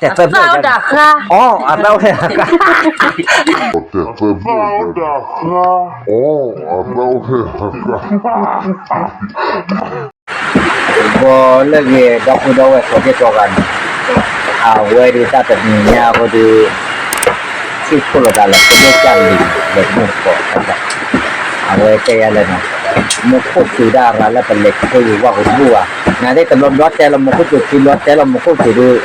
တဲသၢဖျၢၣ်, အသၣ်အိၣ်ဖဲအဃၢ်, တဲသၢဖျၢၣ်, အသၣ်အိၣ်ဖဲအဃၢ်, ဂီၤလၢအဂ့ၤ ဒီပုၢ်ဒီဝဲၢ်ကိးဒံကိးဂၤန့ၣ်, အဝဲဒုးတၢ်တနံၤညါအဃိဒီး ထံၣ်ခိၣ်လိာ်သးလၢကဒိၣ်ကၢ်လံၤ လၢကမူၣ်သကိး, အဝဲတဲယၤလဲၣ်န့ၣ်, မူခိၣ်စူၤဒၣ်ရၤလၢပလဲၤခဲယံၤဝဲကဘူၣ်ဧါ, နသ့ၣ်တဘျီဘျီတဲလီၤမူခိၣ်စူၤ ခံဘျီတဲလီၤမူခိၣ်စူၤဒီး,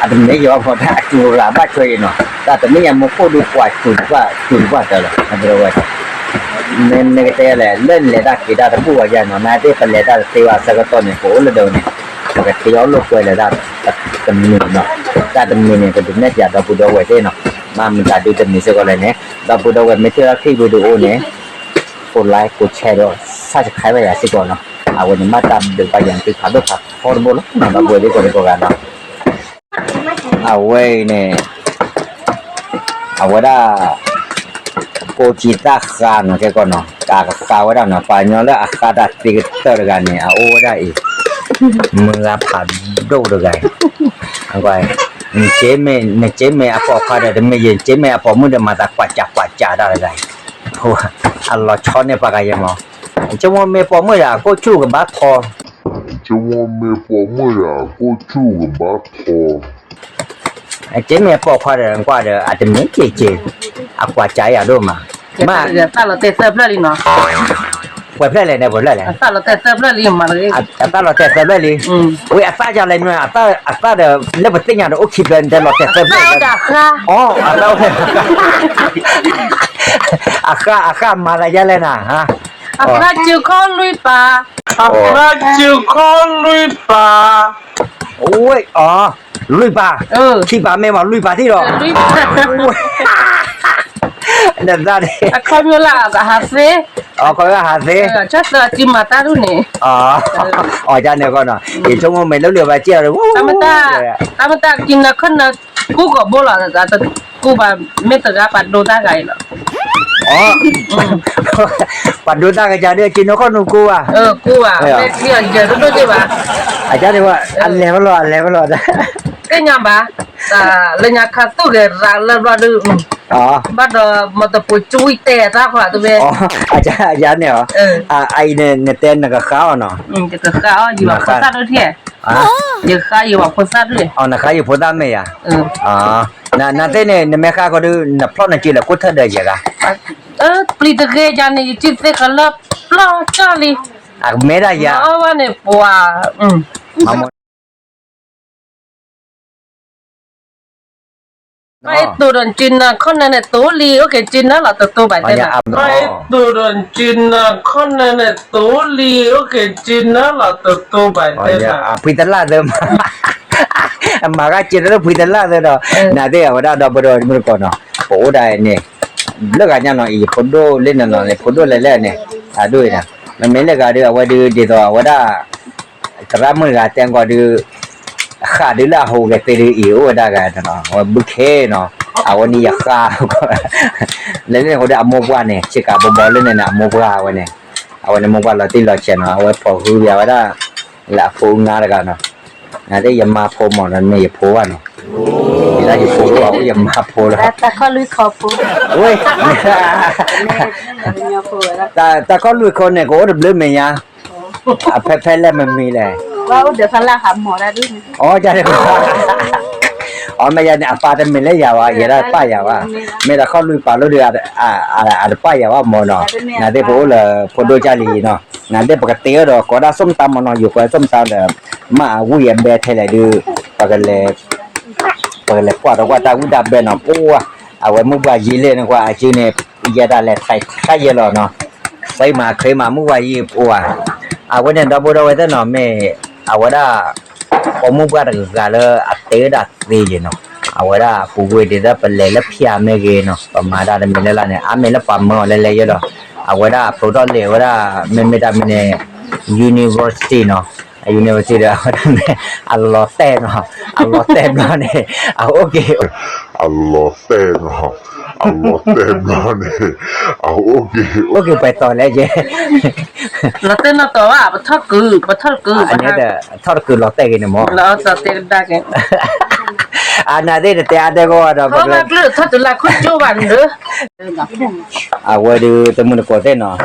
အတမ့ၢ်ယီၤဖိဒၣ်အစူၤရၤဘၣ်ထွဲအံၤနီၤ, တၢ်တမ့ၢ်ယၤမူခိၣ်ဒုးကွၢ်စူၤတပှၢ်စူၤတပှၢ်တၢၢ်လီၤ, နကတဲယၤလဲၣ် လၢနလဲၤတၢ်က့ၤတၢ်တဘူၣ်ဘၣ်ယၤနီၤ, နသ့ၣ်ပလဲၤတၢ်တသ့ဘၣ်ဆၢကတီၢ်န့ၣ် ပအိၣ်လၢဒၢးန့ၣ်, ပကတဲအီၤလိာ်ကွဲလၢတၢ်တမံၤနီၤ, တၢ်တမံၤန့ၣ် ပဒုးနဲၣ်ပၠးဒီပုၢ်ဒီဝဲၢ်သ့ၣ်နီၤ, မ့ၢ်မတၤဒုးတမံၤစ့ၢ်ကီးလဲၣ်န့ၣ်, ဒီပုၢ်ဒီဝဲၢ်မ့ၢ်ထံၣ်လၢခံဝံၤဒုးအိၣ်န့ၣ်, ကိးlikeကိးshareဒီး subscribe ဝဲယၤစ့ၢ်ကီးနီၤ, အဝဲန့ၣ်ဘၣ်တၢ်ဒုးဘၣ်ယၤသုဖးဒိၣ်ဖးထီတဘိလီၤနီၤ ဒီပုၢ်ဝဲၢ်သ့ၣ်ကိးဒံကိးဂၤနီၤ အဝဲအံၤန့ၣ်, အဝဲဒၣ် ကိးကံသၣ်ဃါနီၤ ကဲကီးနီၤ, တၢ်ကဃါဝဲဒၣ်နီၤ, ပှၤကညီလၢအဃါတၢ်သ့ကတၢၢ်တဂၤန့ၣ် အအိၣ်ဝဲဒၣ်အံၤ, မုၢ်ဂၤဖးဒိၣ်တဂၤအံၤ, နက့မ့ၢ်အပိာ်ခွါဒီး တမ့ၢ်ယက့မ့ၢ်အပိာ်မုၣ်ဒီး မၤသးကွၢ်ကးကွၢ်ကးတၢ်တဂၤအံၤ, အလီၤဆီန့ၢ်ပှၤဂၤယဲမး, က့မ့ၢ်ပိာ်မုၣ်ဒီး အကိၣ်ဆူၣ်ကဘၣ်ထီ က့မ့ၢ်ပိာ်မုၣ်ဒီး အကိၣ်ဆူၣ်ကဘၣ်ထီ, က့မ့ၢ်ပိာ်ခွါဒီး ကွၢ်ဒီး အတမ့ၢ်က့ၤက့ၤ, အကွၢ်ကးယၤဒိၣ်မး, မ့ၢ်သၣ်လီၤတဲာ်သၢဖျၢၣ်လံနီၤ, ပှဲၤဖျၢၣ်လဲၣ်န့ၣ် ပှဲၤဖျၢၣ်လဲၣ်, သၣ်လီၤတဲာ်သၢဖျၢၣ်လံမးလၢ, အသၣ်လီၤတဲာ်သၢဖျၢၣ်လံ, ဝဲအသၣ်ယၤလဲၣ်မ့ၢ် အသၣ်ဒီး လၢပသ့ၣ်ညါဒီးအိၣ်ခံဖျၢၣ် တဲလီၤတဲာ်သၢဖျၢၣ်, အသၣ်အိၣ်ဖဲ အဃၢ် အဃၢ်မၤသးယဲလဲၣ်နၤ, အဃၢ်စုခီလွံၢ်ပၤ, အဃၢ်စုခီလွံၢ်ပၤ, ဝဲအီၤ, လွံၢ်ပၤ, ခံပၤမ့ၢ်မး လွံၢ်ပၤထံၣ်ဒီး, နသၣ်န့ၣ်, အခီပညီလၢအဟးသ့, အခီပညီဟးသ့, ဆၢသၢစုမၤတၢ်ဒ်န့ၣ်, အီၤဒ်န့ၣ်အဂီၢ်နီၤ, ယဆိကမိၣ်မ့ၢ်လၢလၢပှၤစံၣ်အီၤဒီး, တၢ်မတၢ်ကံနၤခီနၤ ကူကီၢ်ဘိလီၤ, တကူဘၣ် မ့ၢ်တဂၤပှၤဒိတၢ်ဂၤအံၤလီၤ, ပှၤဒိတၢ်ကစၢ်ဒီး က့ၤနီၢ်ခီၣ်နူာ်ကူဘၣ်, ကူဘၣ်, မ့ၢ်ထံၣ်အီၤယဲၢ်ဒိၣ်ဒိၣ်က့ဘၣ်, အကါန့ၣ်ဝဲ အလဲၤဝဲလီၤ အလဲၤဝဲလီၤ, သ့ၣ်ညါဘၣ်, လၢညါခါသူၣ်ဂဲၤရၤလၢဘျီဒုး, ဘၣ်ဒီးမ့ၢ်တပိာ်ကွံာ်တဲတၢ်ခီတဘ့ၣ်, အကါန့ၣ်, အအံၤန့ၣ် နတဲနကဃါအီၤနီၤ, ယဃါယဖိသၣ်ဒ်, ယဃါယဖိသၣ်ဒ်, နဃါယဖိသၣ်မ့ၢ်ဧါ, နသ့ၣ်န့ၣ် နမ့ၢ်ဃါဃီဒီး နဖျီၣ်နစုလဲၤကိၢ်ထၢၣ်ဒီးယဲဂၤ, ပျံၤတဂ့ၤယၤန့ၣ် ယစုသ့ၣ်ဃီလၢပျီၢ်ကၢ်လံ, အမ့ၢ်ဒၣ်ယၤ, အဝဲန့ၣ်ပှၤ, ပှၤအဲၣ်တိၤဒီးစုနၤခီနၤန့ၣ် တိၤလံ အိၣ်က့ၤစုနၤလီၤတတိၤဘၣ်တဲ, ပှၤအဲၣ်တိၤဒီးစုနၤခီနၤန့ၣ် တိၤလံ အိၣ်က့ၤစုနၤလီၤတတိၤဘၣ်တဲ, ဖှံတလၢ်သၢမး, မၤဂၤစ့တလၢဖှံတလၢ်သၢဒီး, နသ့ၣ်အဝဲဒၣ်ဒီပုၢ်ဒီဝဲၢ်မုၣ်တကိးနီၤ, ပအိၣ်ဒၣ်န့ၣ်, လၢဂၤညါနီၤအံၤ ယဖိဒိၣ်လၢနနီၤန့ၣ် ဖိဒိၣ်လဲၤလဲၣ်န့ၣ်, အဒိၣ်အံၤ, မ့မ့ၢ်လၢဂၤဒီး အဝဲဒုးဒ်သိးအဝဲဒၣ် သရၣ်မုၣ်တဂၤတဲကီးဒုး, ဃၣ်ဒုးလၢအဟူးဂဲၤသ့ဒုးအံၤ အိၣ်ဝဲဒၣ်ဂၤနီၤ အဝဲဘုခဲနီၤ, အဝဲန့ၣ်ယဃါ, လၢန့ၣ်အဃိဒီးအမိၢ်ပှၢ်န့ၣ် ဆ့ကၤဘီဘီလၢန့ၣ်န့ၣ် အမိၢ်ပှၢ်အဝဲန့ၣ်, အဝဲန့ၣ်မိၢ်ပှၢ်လီၤတံၢ်လီၤဆဲးနီၤ အဝဲဖိးဟုဘၣ်ဝဲဒၣ်, လၢအဖိအငါတဂၤနီၤ, နသ့ၣ်ယမါဖိမးနီၤ မ့ၢ်ယဖိဘၣ်နီၤ, ယဒၣ်ယဖိအိၣ် ယမါဖိလီၤ, တၢ်ခီၣ်လွံၢ်ခီဖိ, ဝဲ, တၢ်ခီၣ်လွံၢ်ခီန့ၣ် ကအိၣ်တဘျုးမဲာ်ညါ အဖဲဖဲလဲၣ်မမံၤလဲၣ်, အီၤ အီၤမ့ၢ်ယၤန့ၣ် အပၢ်တမ့ၢ်လၢယၤဘၣ် ယဲဒၣ်ပၢ်ယၤဘၣ်, မ့ၢ်တၢ်ခီၣ်လွံၢ်ပာ်လိဒီး အတပၢ်ယၤဘၣ်မၢ်နီၤ, နသ့ၣ်ပအိၣ်လၢဖိဒိၣ်ကၢ်လံနီၤ, နသ့ၣ်ပကတ့အီၤဒီးကိးဒၣ်စိၣ်မတၤမၢ်နီၤ ယိၤကိးစိၣ်မတၤဒီး မ့ၢ်အဝံၣ်အဘဲထဲလဲၣ်ဒုး ပကလဲၤကွၢ်ဒီးကွၢ်တၢ်ဝံၣ်တၢ်ဘဲနီၤ ပှၤ အဝဲမုၢ်ပှၢ်ယံာ်လဲၣ်န့ၣ်ကွၢ် အစုန့ၣ် ယဲဒၣ်လဲၤထဲထဲယဲလီၤနီၤ သ့မးခ့မးမုၢ်ပှၢ်ယံာ်ပှၤ အဝဲန့ၣ်ဒီပုၢ်ဒီဝဲၢ်သ့ၣ်နီၤ မ့ၢ်အဝဲဒၣ် ပိာ်မုၣ်ပှၢ်တဂၤလၢအတဲဝဲဒၣ်သ့ယဲနီၤ အဝဲဒၣ်ပူၤကွံာ်ဒ်သိးပလဲၤလၢဖၠၣ်မ့ၢ်ဂ့ၤနီၤ ပမၤတၢ်တမံၤလၢ်လၢ်န့ၣ် အါမ့ၢ်လၢပှၤမၢအီၤလဲၤလဲၤယဲလီၤ အဝဲဒၣ်အဖျိထီၣ်လံာ်ဝဲဒၣ် မ့မ့ၢ်တၢ်မံၤန့ၣ် university နီၤ university ဒီးအဝဲဒၣ်မ့ၢ် အလီၤတဲာ်နီၤ အလီၤတဲာ်ဘျီန့ၣ် အအိၣ်က့ၤ အလီၤတဲာ်နီၤ အလီၤတဲာ်ဘျီန့ၣ် အအိၣ်က့ၤ အိၣ်က့ၤပှဲၤတီၤလဲၣ်ကဲ လီၤတဲာ်နီၢ်တီၤဘၣ် ပထီၣ်ကုာ် ပထီၣ်ကုာ် အန့ၣ်ဒီး ထီၣ်တကုာ်လီၤတဲာ်က့ၤန့ၣ်မ့ၢ် လီၤတဲာ်ကဒါက့ၤ အနၤသ့ၣ်တတဲအါတဲဂီၢ်ဒီး ပကလၢ ထီၣ်တုၤလၢခိၣ်ကၠိဘၣ်န့ၣ် အဝဲဒုးတမုၢ်တကိးသ့ၣ်နီၤ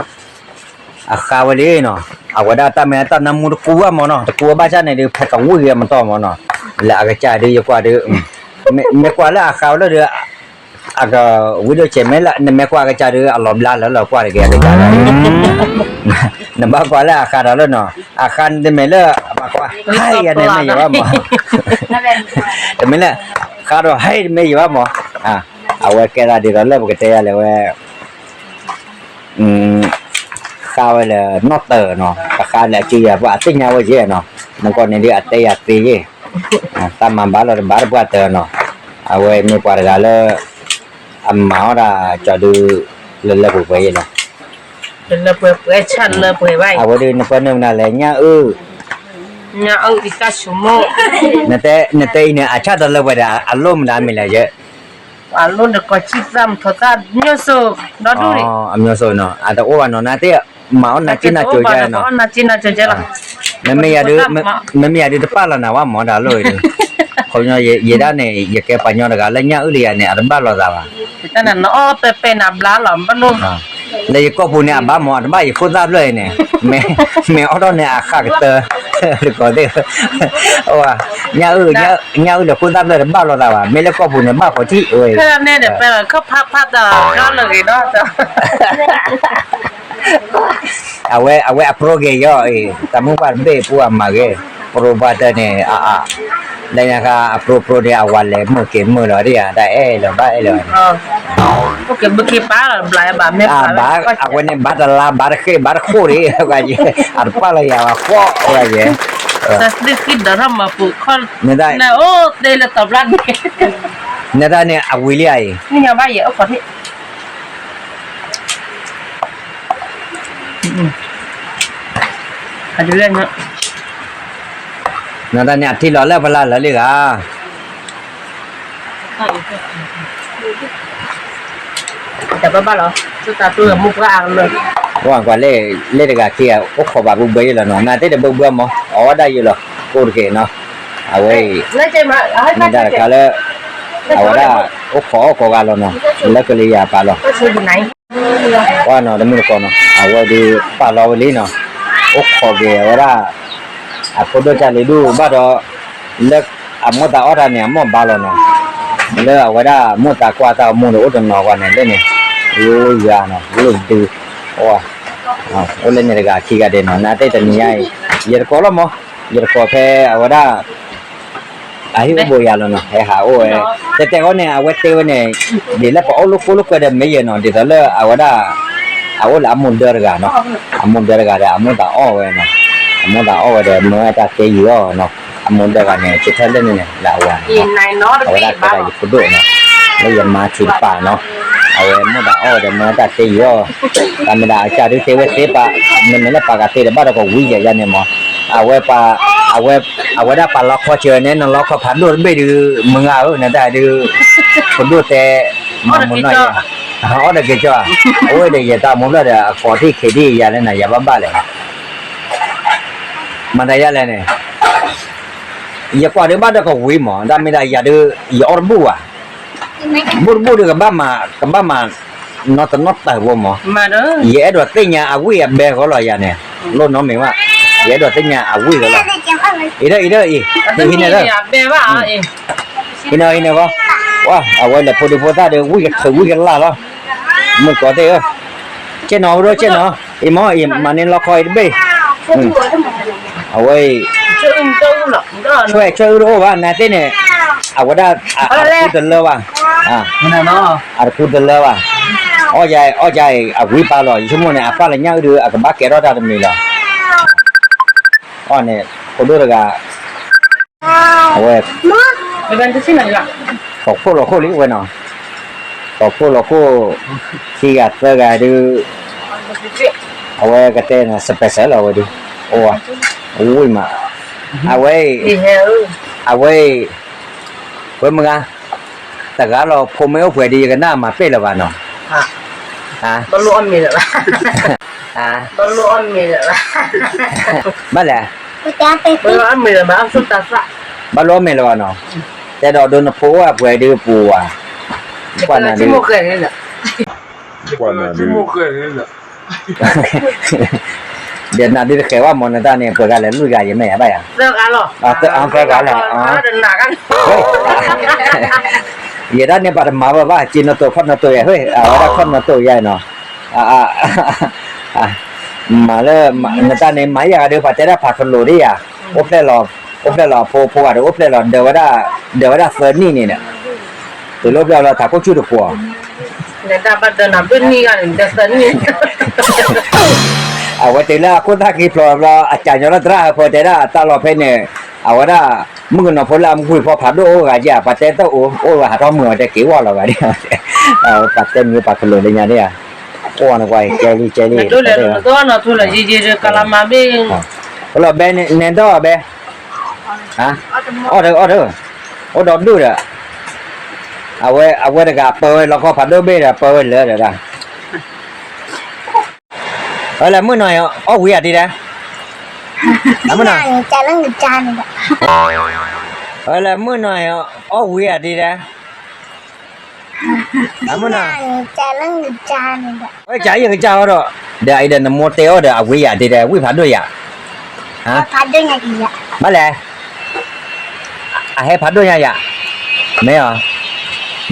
အဃါဝဲလံနီၤ အဝဲဒၣ်တၢ်မ့ၢ်တၢ်နၢမူတကူဘၣ်မ့ၢ်နီၤ တကူဘၣ်ဆၣ်န့ၣ်ဒုး ဖဲကဝံၣ်ဂ့ၤမတီၢ်မ့ၢ်နီၤ လၢအကစၢ်ဒုးယကွၢ်ဒုး မ့ၢ်ကွၢ်လၢအဃါဝဲလၢဒုး အကဝံၣ်ဒိၣ်ဆဲးမ့ၢ်လၢ နမ့ၢ်ကွၢ်အကစၢ်ဒုး အလီၤဘျါလၢလီၤကွၢ်တက့ၢ်အကစၢ်ဒုး နဘၣ်ကွၢ်လၢအဃါဒီးလၢနီၤ အဃါန့ၣ်တမ့ၢ်လၢ ဘၣ်ကွၢ် ဟဲယၤန့ၣ်မ့ၢ်ယၤဘၣ်မ့ၢ် တမ့ၢ်လၢ ဃါဒီးဟဲတမ့ၢ်ယၤဘၣ်မ့ၢ် အဝဲကဲသးဒ်သိးလၢပကတဲယၤလဲၣ်ဝဲ ဃါဝဲလၢနီၢ်တၢၤနီၤ ပဃါလၢအစုယၤပှၤအသ့ၣ်ညါဝဲယဲနီၤ မ့ၢ်ကီၢ်န့ၣ်ဒုးအတဲယၤသ့ယဲ တၢ်မၤဘၣ်လီၤတဘၣ်တပှၢ်တၢၤနီၤ အဝဲမ့ၢ်ပှၤတဂၤလၢ အမၤအီၣ်ဒၣ်ကၠီဒုး လၢလၢပှဲၤပှဲၤယဲလီၤ လၢလၢပှဲၤပှဲၤဆၣ်လၢပှဲၤဘၣ် အဝဲဒုးနကွၢ်နုာ်မနုၤလဲၣ် ညၣ်အုၣ် ညၣ်အုၣ်အံၤတၢ်ဆိမိၣ် နတဲအံၤန့ၣ် အဆၣ်တလၢပှဲၤဒီး အလိၣ်မတၤမံၤလဲၣ်ယဲ အလိၣ်ဒီးကီၢ်ဆံၣ်သၣ်မထီၣ်သၣ် မျိုးစုံ ဒီဒူၣ်န့ၣ် အမျိုးစုံနီၤ အတအိၣ်ဘၣ်နီၤ နတဲ မၤအီၣ်နၤက့နၤကၠိၤကဲနီၤ နၤက့နၤကၠိၤကဲလီၤ မ့မ့ၢ်ယၤဒုး မ့မ့ၢ်ယၤဒုးတပာ်လီၤနၤဝဲမ့ၢ်တၢ်လိၣ်အံၤဒုး ခီပညီယဲဒၣ်န့ၣ် ယကဲပှၤကညီတဂၤလၢညၣ်အုၣ်လၢယၤန့ၣ် အတဘၣ်လိာ်သးဘၣ် တၢ်နနအီၣ်ပဲပဲနဘျါလီၤ ဘၣ်လိၣ် လၢယကိာ်ပူၤန့ၣ် အဘၣ်မ့ၢ်အတဘၣ်ယခိၣ်သၣ်ဖျၢၣ်အံၤန့ၣ် မ့ၢ်အီၣ်ထီၣ်န့ၣ် အဃၣ်ကတၢၢ် တကိးသ့ၣ် ညၣ်အုၣ် ညၣ်အုၣ်လၢခိၣ်သၣ်ဖျၢၣ်တဘၣ်လိာ်သးဘၣ် မ့ၢ်လၢကိာ်ပူၤန့ၣ်ဘၣ်ဃီထံၣ်ဝဲ ဖဲန့ၣ်ဒီး ဖဲလီၤခီၣ်ဖးဖးတၢ်လီၤဂ့ၤဒီး အဝဲ အဝဲအပြိဂ့ၤယီၤအံၤ တၢ်မုၢ်ပှၢ်တဘ့ၣ်ပူၤအမၤဂ့ၤ ပြိဘၣ်တၢ်န့ၣ် အအါ လၢညါခါအပြိပြိန့ၣ် အဝၤလဲၤမုာ်က့ၤမုာ်လီၤဒ်ယၤ တၢ်အဲၣ်လီၤဘၣ်အဲၣ်လီၤ ဘၣ် အဝဲန့ၣ်ဘၣ်တလါဘၣ်တဃ့ၢ်ဘၣ်တခိၣ်ဒံး အတပာ်လီၤယၤဘၣ်ဃီဝဲယဲ နတၢ်န့ၣ်အဝံၤလံဧါအံၤ နတၢ်န့ၣ်အထံလီၤလၢပလၢ်လၢာ်လံဂၤ ကွၢ်ကွၢ်လၢ လၢတဂၤခံဂၤ အိၣ်ခိးဘၣ်ဘှီဘှီယဲလီၤနီၤ နသ့ၣ်တဘှီဘှီမး အီၣ်ဝဲဒၣ်ယဲလီၤ ကိၢ်တက့ၢ်နီၤ အဝဲအံၤ မ့ၢ်တၢ်တခါလၢ အဝဲဒၣ် အိၣ်ခိးအီၣ်ကိးဂၤလီၤနီၤ လၢကလံၤယၤပာ်လီၤ ကွၢ်နီၤ တမုၢ်တကိးနီၤ အဝဲဒုးပာ်လီၤဝဲလံနီၤ အိၣ်ခိးက့ၤအဝဲဒၣ် အဖိဒိၣ်ကၢ်လံၤဒူၣ်ဘၣ်ဒီး လၢအမိၢ်သးအီၣ်တၢ်န့ၣ် အမိၢ်ဘါလီၤနီၤ လၢအဝဲဒၣ်မိၢ်သးကွၢ်တၢ်အိၣ်မူဒီးအိၣ်တနီၤကွၢ်န့ၣ် လၢန့ၣ် ယိယွၤနီၤ လိၣ်တဒု အိၣ်လၢန့ၣ်တဂၤခံဂၤဒဲးနီၤ နသ့ၣ်တနံၤညါအံၤ ယတကိးလီၤမး ယတကိးဖဲအဝဲဒၣ် အဟံၣ်အိၣ်ဘိးယၤလီၤနီၤ ဟဲဟးအိၣ်ဝဲ တဲတဲဃီန့ၣ် အဝဲတဲဝဲန့ၣ် ဒ်လၢပှၤအိၣ်လိာ်ခိၣ်လိာ်ကွဲဒီးမ့ၢ်ယဲနီၤ ဒ်သိးလၢအဝဲဒၣ် အအိၣ်လၢအမိၢ်ဒၢတဂၤနီၤ အမိၢ်ဒၢတဂၤဒီး အမိၢ်သးအီၣ်ဝဲနီၤ အမိၢ်သးအီၣ်ဝဲဒီး မၢတၢ်သ့ယုၢ်အီၤနီၤ အမိၢ်ဒၢတဂၤန့ၣ် ဆၢထၢၣ်လၢန့ၣ်န့ၣ် လၢအဝၤန့ၣ် အဝဲဒၣ်ကဲဒၣ်ယဖိဒိၣ်နီၤ လၢယမါထံတပၤနီၤ အဝဲမိၢ်သးအီၣ်ဝဲဒီး မၢတၢ်သ့ယုၢ်အီၤ တၢ်မ့ၢ်ဒၣ်အကစၢ်ဒုးသ့ဝဲသ့ပာ် မ့မ့ၢ်လၢပာ်ကသ့ဒီးဘၣ်ဒီးကဝံၤယဲယဲန့ၣ်မး အဝဲပာ် အဝဲ အဝဲဒၣ်ပာ်လီၤခီဆၢန့ၣ် နလီၤခီဖးဒိၣ်တဘ့ၣ်ဒုး မုၢ်ဂၤဧၢ နတၢ်ဒုး ပဒိၣ်တဲ မၤမုာ်နီၢ်ယၤ အီၣ်ဒီးက့ၤကၠီ အဝဲဒီးယတၢ်မူဘျီဒီး အကိးထံၣ်ခံးထံၣ်ယၤလၢနၤ ယၤဘၣ်ဘၣ်လဲၣ် မၤတၢ်ယၤလဲၣ်န့ၣ် ယကွၢ်ဒုးဘၣ်ဒီးကဝံၤမး တၢ်မ့ၢ်ဒၣ်ယၤဒုး ယအီၣ်တဘူၣ်ဘၣ် ဘူၣ်တဘူၣ်ဒုးကဘၣ်မၤ ကဘၣ်မၤ နီတနီတၢ်ဖိမး ယအဲၣ်ဒိးသ့ၣ်ညါအဝံၣ်အဘဲဃီလီၤယၤန့ၣ် လိၣ်နီတမံၤဘၣ် ယအဲၣ်ဒိးသ့ၣ်ညါအဝံၣ်ဃီလီၤ အံၤဒီး အံၤဒီး အံၤ ဟံးန့ၢ်ဒီး ဟံးန့ၢ်ဟံးန့ၢ်ဃီ အဝဲလဲၤဖိဒံဖိသၣ်ဒီး ဝံၣ်ကထုးဝံၣ်ကလၢ်လီၤ မုၢ်ကီးသ့ၣ်ဧၢ ကဲနီၤ ဝဲဒိၣ်ကဲနီၤ အံၤမ့ၢ်အံၤ မၤန့ၢ်လီခီအံၤတဘ့ၣ် အဝဲအံၤ ဆွဲအုၣ်တအိၣ်ဘၣ် နသ့ၣ်န့ၣ်, အဝဲဒၣ် အတကူတလၢဘၣ်, အတကူတလၢဘၣ်, အီၣ်ယၤအီၣ်ယၤအံၤ အဝံပာ်လီၤ ယဆိကမိၣ်န့ၣ် အပၢ်လၢညၣ်အုၣ်ဒီး အကဘၣ်ကဲထီၣ်တၢ်တမံၤလီၤ, အီၣ်န့ၣ် ဖိဒိၣ်တဂၤ အဝဲ ကိးခိၣ်လီၤခိၣ်လံဝဲနီၤ, ကိးခိၣ်လီၤခိၣ် ခံဂၤသၢဂၤဒုး, အဝဲကတဲနၤ special လီၤဝဲဒုး, အိၣ်ဝဲ, အဝံမး, အဝဲအံၤ, အဝဲအံၤ, ဝဲမုၢ်ဂၤ, တဂၤလီၤဖိမ့ၢ်အိၣ်ပှဲၤဒုး ယကနၣ်မၤပ့ၢ်လၢၤဘၣ်နီၤ, ဘၣ်လဲၣ် ဘၣ်လိၣ်အီၣ်မ့ၤလၢၤဘၣ်နီၤ, တဲဒီးဒိနဖိအိၣ်အပှဲၤဒုးပူၤဧါ, ကွၢ်နၤဒုး, ကွၢ်နၤဒုး, ဒီးနၤဒုးတဃဲၤဝဲမ့ၢ်နတၢ်န့ၣ် ပှဲၤဂၤလဲၤလွံၢ်ဂၤယမဲာ်ယါဘၣ်ယၤ, သၢဂၤလီၤ, ယဲဒၣ်န့ၣ်ပှၤတမၤဘၣ်ဘၣ် က့ၤနီၢ်တိာ်ခီၣ်နီၢ်တိာ်ယါ, အဝဲဒၣ်ခီၣ်နီၢ်တိာ်ယါနီၤ မၤလၢ နတၢ်န့ၣ် မၤယၤဂၤဒီး ပှၤတဲဒၣ်ဖးကလိာ်ဒ်ယၤ, အိၣ်ဖျဲၣ်လီၤ, အိၣ်ဖျဲၣ်လီၤအဖိ ဖိဂၤဒီး အိၣ်ဖျဲၣ်လီၤ ဒၢးဝဲဒၣ်သၢနံၣ်န့ၣ်ဒီး, တုၤလၢအိၣ်ဖျဲၣ်လီၤ ထးခိၣ်ဆူၣ်တကွီၤ အဝဲတုၤလၢအခိၣ်သၣ်က့ၤဖျိးဘျီ အကၢ်ညီလၢသရၣ်ဟၢဖၢတဲဒၣ် တၢ်လီၢ်ဖဲန့ၣ် အဝဲဒၣ် မုၣ်ကနီၤဖိလၢအမူကွံာ်ဖီဖးဒိၣ်အိၣ်ဂၤကဲ ပှၤတဲတၢ်အိၣ် အိၣ်ဂၤဟးထီၣ်မုာ်ဝဲတဲက့ၤဝီလီၤဂၤဒ် ပှၤတဲမံၤပှၤကလိာ်လၢညါဒ်ဧါ, အိၣ်နကွၢ်ကဲလံကဲလံ, လီၤဘဲန့ၣ် နဲဒီဘဲ အီၣ်ဒီး အီၣ်ဒီး အိၣ်ဒီးဒိၣ်ဒီး အဝဲ အဝဲတဂၤပၢဝဲလီခီဖးဒိၣ်ဘ့ၣ်ဒီး ပၢဝဲလၢာ်ဒီးဒၣ်, အလဲၤမုၢ်နီၤ အီၣ်ဝံၤယၤဒ်လဲၣ်, အမုၢ်နီၤ, အလဲၤမုၢ်နီၤ အီၣ်ဝံၤယၤဒ်လဲၣ်, အမုၢ်နီၤ, အဝဲကယကစၢ်အီၤဒီး, ဒီးအံၤဒီးနမိၢ်တဲအီၤဒီး အဝံၤယၤဒ်လဲၣ် ဝံၢ်ဖးဒိၣ်ယၤ, ဘၣ်လဲၣ် အဟဲဖးဒိၣ်ညါယၤ, မ့ၢ်အီၤ,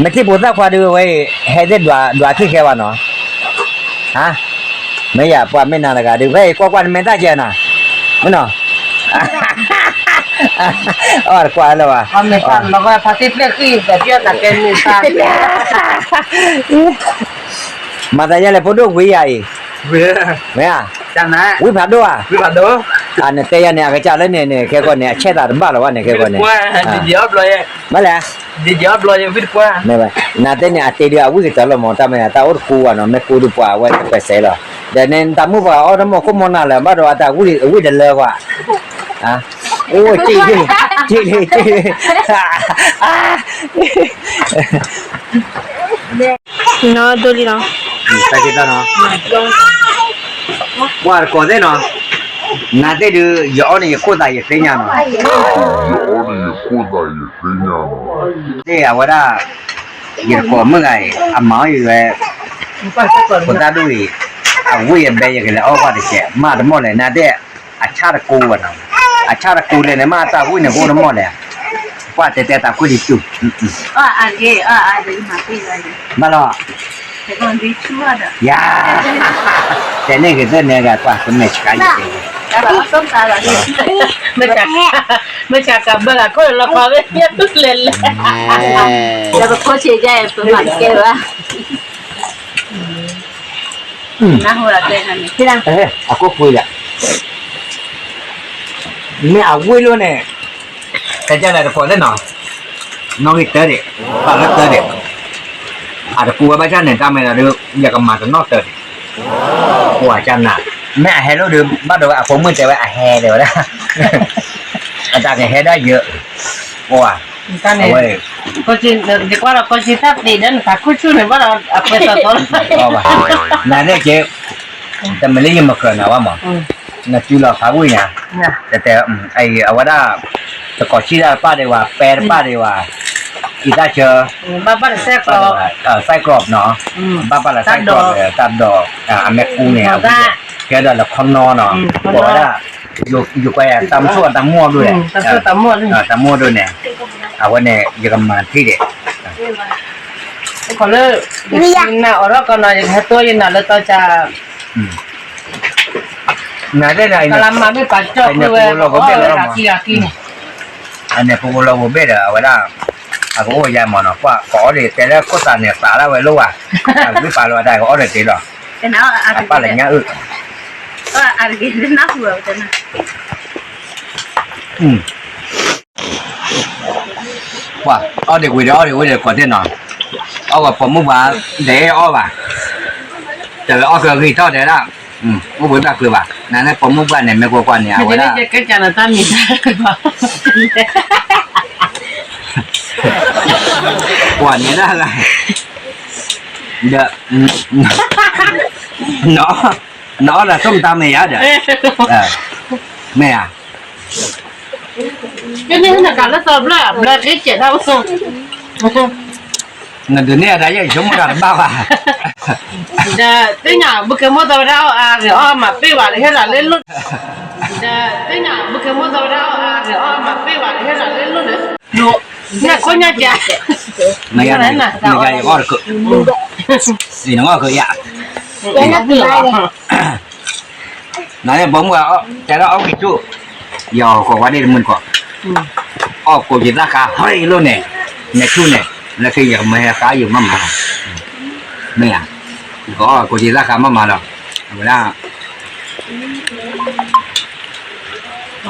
မ့ၢ်ထံၣ်ဖိသၣ်ခွါဒုးဝဲအံၤ ဟဲသ့ၣ်ဒွးထံၣ်ခဲဘၣ်နီၤ, မ့ၢ်ယၤပှၤမ့ၢ်နၤတဂၤဒုး ဖဲအံၤကွၢ်ကွၢ်နမဲာ်သၣ်ကဲနီၤ, မ့ၢ်နီၤ, အီၣ်တကွၢ်လၢၤဘၣ်, မၤသးယါလဲၣ် ဖိဒိၣ်ဝံၤယၤအံၤ, မ့ၢ်ဧါ, ဝံၢ်ဖးဒိၣ်ဧါ, နတဲယၤန့ၣ် အကစၢ်လၢန့ᣣ်န့ၣ် ခဲကီၢ်န့ၣ် အဆဲးသးတဘၣ်လီၤဘၣ်န့ၣ် ခဲကီၢ်န့ၣ်, မ့ၢ်လဲၣ်, နတဲန့ၣ် အတ့ဒုးအဝံၣ်ကတၢၢ်လီၤမး တၢ်မ့ၢ်တၢ်အိၣ်တကူဘၣ်နီၤ မ့ၢ်ကူဒုးပှၤအဝဲတပၢၢ်စဲးလီၤ, ဒီးန့ၣ်တၢ်မုၣ်ပှၤအီၣ်တမီၢ်ခိၣ်မီၢ်နၢ်လၢၤ ဘၣ်ဒီးအတၢ်ဝံၣ်တလၢကွၢ်, အိၣ်က့ၢ်လံ, က့ၢ်လံ, က့ၢ်လံ, နီဒိလံနီၤ, တၢ်က့ၢ်တၢ်နီၤ, ကွၢ်တကိးသ့ၣ်နီၤ, နၤသ့ၣ်ဒုး ယအီၣ်န့ၣ်ယခိၣ်သးယသ့ၣ်ညါနီၤ, ယအီၣ်န့ၣ်ယခိၣ်သးယသ့ၣ်ညါနီၤ, သ့ၣ်အဝဲဒၣ် ယတကိးမုၣ်ဂၤအံၤ အမၤအီၣ်ယၤဝဲ, ဖိသၣ်ဒိၣ်အံၤ, အဝံၣ်အဘဲယကလဲၤအီၣ်ကွၢ်တကဲး မ့ၢ်တမီၢ်လဲၣ် နၤသ့ၣ်, အဆၣ်တကူဝဲနီၤ, အဆၣ်တကူလဲၣ်န့ၣ် မ့ၢ်အတၢ်ဝံၣ်န့ၣ် ကအိၣ်တမီၢ်လဲၣ်, ကွၢ်တဲတဲတၢ်ကွၢ်ဒံးတူၢ်, ဘၣ်လီၤ, ယၤ, တဲန့ၢ်ဂ့ၤသ့ၣ်န့ၣ်ဂၤကွၢ် ကမဲာ်ဆှးယၤတဲ, မ့ၢ်ဆှးကဘၢလီၤခိၣ်လီၤခီဝဲ လဲၤလဲၤ, ပခိၣ်ဆံးယဲ ပမၤတကဲဘၣ်, အကိၣ်ကွံာ်ယၤ, မ့ၢ်အဝံၣ်လိၣ်န့ၣ်, ကစၢ်လၢတကိးသ့ၣ်နီၤ, နီၣ်ဂံၢ်တၢဒံး, ပာ်လၢတၢဒံး, အတကူဝဲဘၣ်ဆၣ်န့ၣ် တၢ်မ့ၢ်ဒီး ယကမၤတနီၣ်တၢဒံး, ပှၤကနၣ်, မ့ၢ်အဟဲလိၣ်ဒီး ဘၣ်ဒီးဝဲအဖိမုၣ်တဲဝဲအဟဲတဲဝဲဒၣ်, အတၢ်ကဟဲဒၣ်ယၢ, ပှၤ, အဝဲ, ယကွၢ်ဒီးကီၢ်စ့ၢ်သးသ့ဒီး နသးခိၣ်ဆူၣ်န့ၣ် ဘၣ်ဒီးအပှဲၤသီသီလီၤ, နသ့ၣ်က့ တမ့ၢ်လၢယမၤကြၢးနၤဘၣ်မး, နစုလီၤဖးဝံၣ်ညါ, တတဲ, အဝဲဒၣ်, တကိးဆံၣ်တၢ်တပၣ်ဒံးဝဲ ပဲတပၣ်ဒံးဝဲ, အံသၣ်ဆၢ, ဘၣ်ပၣ်လၢ cyclops နီၤ, ဘၣ်ပၣ်လၢ cyclops ဒီးတၢ်ဒိး, အမဲာ်ကူန့ၣ်, ကဲဒီးလၢခီနီနီၤ, ပဝဲဒၣ်, ယကွၢ်ယၤ တၢ်မုၢ်ဆိၣ်တၢ်မုၢ်အဒိၣ်န့ၣ်, တၢ်မုၢ်အဒိၣ်န့ၣ်, အဝဲန့ၣ် ယကမၤထံၣ်ဒံး ခီလၢ, ယနၢ်အီၣ်ထီၣ်ကီးနီၤ ယကဟဲတိၢ်ယနၢ်လၢတီၢ်ကၢ်, နတဲန့ၣ် ပလၢမၤမ့ၢ်ပာ်ကၠီၣ်ဖုဝဲ အန့ၣ်ပကလီၤဘိဘ့ၣ်လီၤမး, အန့ၣ်ပကလီၤဘိဘ့ၣ်ဒီး အဝဲဒၣ် အကအိၣ်ယါမးနီၤ ပှၤကအီၣ်ဒံးတဲလၢခိၣ်သးန့ၣ် သးလၢဝဲလိၣ်ဘၣ်, အဂံၢ်ပာ်လီၤတၢ်ကအီၣ်ဒီးတ့လီၤ, အပၢ်လၢညါအုၣ် ပှၤအီၣ်ဒံးဝံၤဒီး အီၣ်ဒံးဝံၤဒီး ကိးသ့ၣ်နီၤ, အီၣ်ဝဲပိာ်မုၣ်ပှၤ ဒဲးအီၣ်ဘၣ်, တလၢအီၣ်ကဂံၢ်ထီၣ်တဲဒၣ်, အိၣ်ဘှံးဘၣ်ကွံာ်ဘၣ်, နန့ၣ်ပိာ်မုၣ်ပှၤန့ၣ် မ့ၢ်ကွၢ်ကွၢ်န့ၣ် အဝဲဒၣ် ကွၢ်န့ၣ်ဒၣ်လၢ ဒီး နအီၣ်လၢသိၣ်မတၤမ့ၢ်ဧါဒီး, မ့ၢ်ဧါ, နဒုးနဲၣ်အတၢ်ယဲၢ်ဆိကမိၣ်တၢ်တဘၣ်ဘၣ်, ဒီးသ့ၣ်ညါ ဘုကဲမိၢ်သးဝဲဒၣ် အဂ့ၤအီၣ်မၤပ့ၢ်ဘၣ် ဟ့ၣ်လီၤလၢလိၣ်, ဒီးသ့ၣ်ညါ ဘုကဲမိၢ်သးဝဲဒၣ် အဂ့ၤအီၣ်မၤပ့ၢ်ဘၣ် ဟ့ၣ်လီၤလၢလိၣ်န့ၣ်, နခိၣ်ညါကဲ, မ့ၢ်ယၤ ယအီၣ်တခုး, နအီၣ်တခုးယၤ နန့ၣ်ပိာ်မုၣ် တဲဒၣ်အီၣ်က့ၤဆူၣ်, ယအီၣ်ဃီၤဝါဒ့ၣ်တမုၢ်တကိး, အီၣ်ကိးက့ၤသၣ်ဃါ ဟီၣ်အံၤလိၣ်န့ၣ်, နဆူၣ်န့ၣ်, လၢခံယကမၤဟဲဃါယမၤမၤလီၤ, မ့ၢ်ဧါ, ယကအီၣ်ကိးက့ၤသၣ်ဃါမၤမၤလီၤ, အဝဲဒၣ်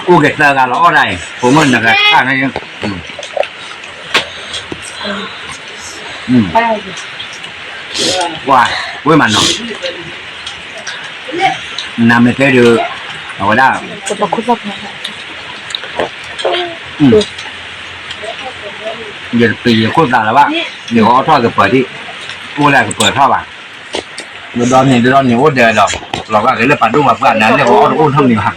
အိၣ်က့ၤသၢဂၤလီၤအီၣ်ဒၣ်အံၤ ပိာ်မုၣ်နဂၤတခါန့ၣ်, ပှၤ ဝဲမးနီၤ, နမ့ၢ်တဲဒုး အဝဲဒၣ် ယတပျံၤယခိၣ်သးလၢၤဘၣ်, ယကအီၣ်ထီၣ်ကပၢၤဒံး, အိၣ်လၢကပၢၤထီၣ်ဘၣ်, ဒီနံၤဒီနံၤအိၣ်ဒဲးဒီး, လီၤဘၣ်က့ၤလၢပာ်ဒိၣ်ပာ်ပှၢ်နၤလၢအီၣ်တအိၣ်ထီၣ်မံၤဘၣ်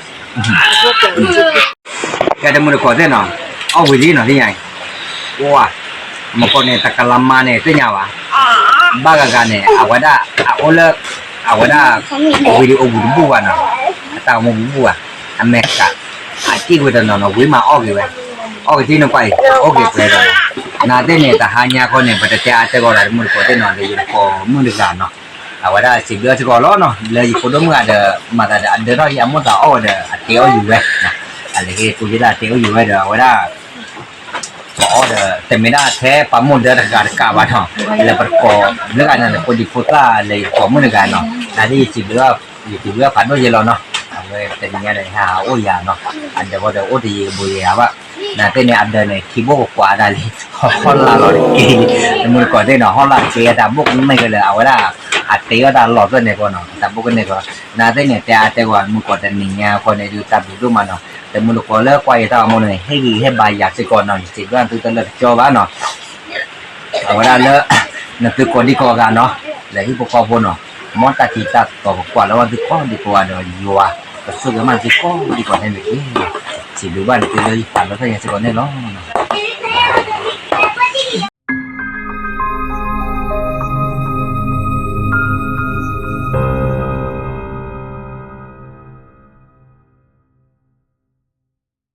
ကဲတမုၢ်တကိးသ့ၣ်နီၤ, အီၣ်ဝံၤလံနီၤသ့ၣ်ညါအံၤ, ပှၤ မကီၢ်န့ၣ် တကလးမါန့ၣ်သ့ၣ်ညါဘၣ်, ဘၣ်ဂၤဂၤန့ၣ် အဝဲဒၣ် အအိၣ်လၢ အဝဲဒၣ် ဝံၤဒံးအိၣ်ဘူးတဘူၣ်ဘၣ်နီၤ, အတၢ်အိၣ်မူဘူးဘူးဘၣ်, အမဲာ်ကး အစံၣ်ဝဲတနီၤနီၤ ဝံၤမးအီၣ်က့ၤဝဲ, အီၣ်က့ၤသံန့ၣ်ကွၢ်အံၤ အိၣ်က့ၤပှဲၤဒီး, နၤသ့ၣ်န့ၣ် တဟါညါခီန့ၣ် ပတတဲအါတဲဂီၤဒီးတမုၢ်တကိးသ့ၣ်နီၤ ဒီးယတကိးမုၢ်တဂၤနီၤ, အဝဲဒၣ်စံးဘျုးစ့ၢ်ကီးလီၤနီၤ လၢယဖိဒိၣ်မုၣ်ဂၤဒီး မၤသးဒီးအဒၢထီၣ်ယအမိၢ်သးအီၣ်ဝဲဒီး အတ့အီၣ်ယံၤဝဲ, အလဲၤဟ့ၣ်ကူယဲဒၣ်တ့အီၣ်ယံၤဝဲဒီး အဝဲဒၣ် ပအီၣ်ဒီး တမ့ၢ်ဒၣ်ထဲပှၤမိၢ်ဒၢတဂၤတကးဘၣ်နီၤ, လၢပတကိးလၢဂၤန့ၣ် ဖိဒံဖိသၣ်လၢယတကိးမုၢ်တဂၤနီၤ, နၤသ့ၣ်ယစံးဘျုး ယစံးဘျုးဖးဒိၣ်ယဲလီၤနီၤ, အဝဲတနံၤညါဒီးဟးအိၣ်ယၤနီၤ, အဒၢးဝဲဒီးအိၣ်တယံၤဘိယဲၢ်ဧါဘၣ်, နၤသ့ၣ်န့ၣ် အဒၢးန့ၣ် ထံဘိၣ်ကကွၢ်ဒၣ်လံ, ဟီၣ်လာ်လီၤတက့ၢ်, တမုၢ်တကိးသ့ၣ်နီၤ ဟီၣ်လာ်တက့ၢ် တၢ်ဘိၣ်ကမဲာ်ကလၢာ် အဝဲဒၣ် အတ့အီၣ်တၢ်လီၢ်သၢၣ်န့ၣ်ကီးနီၤ တၢ်ဘိၣ်ကနဲၣ်ကီး, နၤသ့ၣ်န့ၣ် တဲအါတဲဂီၤ မုၢ်ကီးတနံၤညါဃီန့ၣ်ဒုး တၢ်ဘျုးဒိၣ်မးနီၤ, တမုၢ်တကိးလၢကွၢ်ယတၢ်ဂီၤမူန့ၣ် ဟ့ၣ်ဂံၢ်ဟ့ၣ်ဘါယၤစ့ၢ်ကီးနီၤ, ယစံးဘျုးသုတလၢာ်တကၠီဘၣ်နီၤ အဝဲဒၣ်လၢ နသုကိးဒံကိးဂၤနီၤ, လဲၤဟံၣ်ဖိဃီဖိနီၤ, မ်တၢ်ထံၣ်တၢ်တီၤကကွၢ်လၢဝဲသုကိးဒံကိးဂၤဒီး ယွၤကဆိၣ်ဂ့ၤမးသုကိးဒံကိးဂၤန့ၣ်တက့ၢ်, စံးဘျုးဘၣ်န့ၣ်သုလၢယပာ်လီၤသးညါစ့ၢ်ကီးန့ၣ်လီၤ.